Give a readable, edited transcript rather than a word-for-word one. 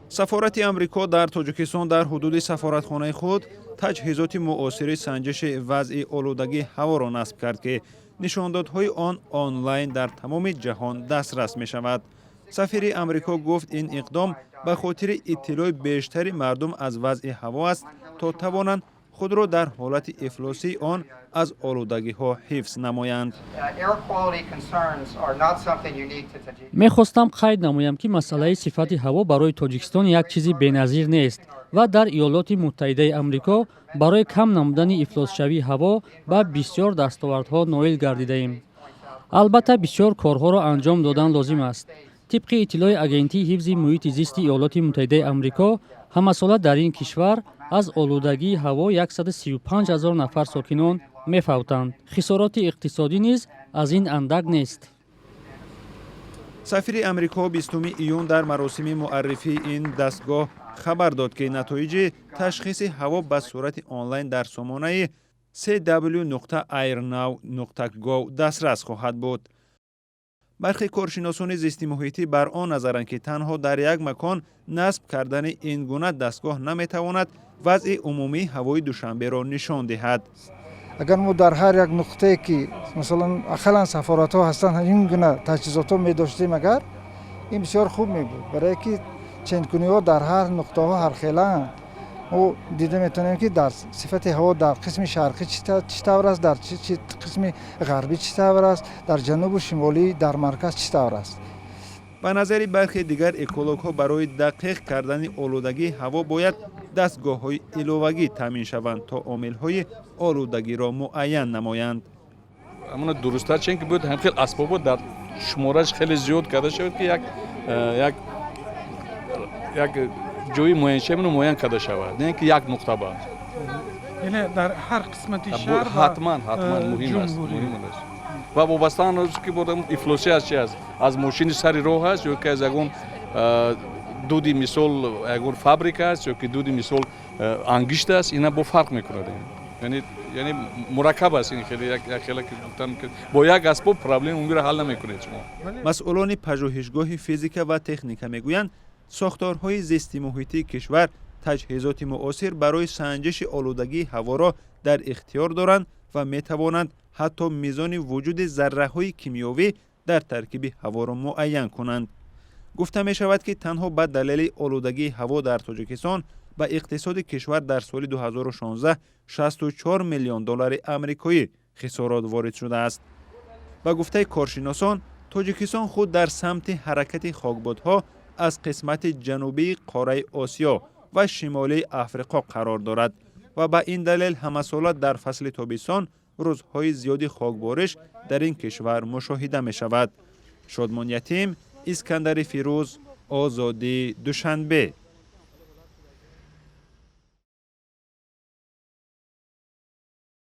Сафорати Амрико дар Тоҷикистон дар ҳудуди сафоратхонаи худ таҷҳизоти муосири санҷиши вазъи олудагии ҳаворо насб кард, ки нишондодҳои он онлайн дар тамоми ҷаҳон дастрас мешавад. Сафири Амрико гуфт, ин иқдом ба хотири иттилои бештари мардум аз вазъи ҳаво аст, то тавонанд худро дар ҳолати ифлосии он аз олудагиҳо ҳифз намоянд. Мехостам қайд намоям, ки масъалаи сифати ҳаво барои Тоҷикистон як чизи беназир нест ва дар Иёлоти Муттаҳидаи Амрико барои кам намудани ифлосшавии ҳаво ба бисёр дастовардҳо ноил гардидаем. Албатта, бисёр корҳоро анҷом додан лозим аст. Тибқи иттилои Агентии ҳифзи муҳити зисти Иёлоти Муттаҳидаи Амрико, ҳамасола дар ин кишвар аз олудагии ҳаво 135 ҳазор нафар сокинон мефавтанд. Хисороти иқтисодӣ низ аз ин андак нест. Сафири Амрико 20 июн дар маросими муаррифии ин дастгоҳ хабар дод, ки натоиҷи ташхиси ҳаво ба сурати онлайн дар сомонаи cw.airnow.gov дастрас хоҳад буд. Бархе коршиносони зистимуҳитӣ бар он назаранд, ки танҳо дар як макон насб кардани ин гуна дастгоҳ наметавонад вазъи умумии ҳавои Душанберо нишон диҳад. Агар мо дар ҳар як нуқтае, ки масалан ақаллан сафоратҳо ҳастанд, ин гуна таҷҳизотҳо медоштем агар, ин бисёр хуб мебуд, барое ки ченкуниҳо дар ҳар нуқтаҳо ҳархелаанд. Мо дида метавонем, ки дар сифати ҳаво дар қисми шарқӣ чӣ тавр аст, дар қисми ғарбӣ чӣ тавр аст, дар ҷанубу шимолӣ, дар марказ чӣ тавр аст. Ба назари бархе дигар экологҳо, барои дақиқ кардани олудагии ҳаво бояд дастгоҳҳои иловагӣ таъмин шаванд, то омилҳои олудагиро муайян намоянд. Амона дурусттар чен ки бояд ҳам хел асбобо дар шумораш хеле зиёд карда шавад, ки як ҷои муайяншавиро муайян карда шавад, не ки як нуқта ба. Яъне дар ҳар қисмати шаҳр. Ҳатман, ҳатман муҳим аст, муҳим аст. Ва вобаста он ки ифлосӣ аз чи аст, аз мошини сари роҳ аст ё ки аз ягон дуди, мисол, ягон фабрика аст ё ки дуди, мисол, ангишт аст, ина бо фарқ мекунад. Яъне мураккаб аст ин хеле, як хеле ки гуфтам, бо як асбоб проблеми умумиро ҳал намекунед шумо. Масъулони пажӯҳишгоҳи физика ва техника мегӯянд, сохторҳои зистимуҳитии кишвар таҷҳизоти муосир барои санҷиши олудагии ҳаворо дар ихтиёр доранд ва метавонанд ҳатто мизони вуҷуди зарраҳои кимиёвӣ дар таркиби ҳаворо муайян кунанд. Гуфта мешавад, ки танҳо ба далели олудагии ҳаво дар Тоҷикистон ба иқтисоди кишвар дар соли 2016 64 миллион доллари амрикоӣ хисорот ворид шудааст. Ба гуфтаи коршиносон, Тоҷикистон худ дар самти ҳаракати хокбодҳо аз қисмати ҷанубии қораи Осиё ва шимолии Африқо қарор дорад ва ба ин далел ҳамасола дар фасли тобистон рӯзҳои зиёди хокбориш дар ин кишвар мушоҳида мешавад. Шодмон Ятим, Искандари Фирӯз, Озодӣ, Душанбе.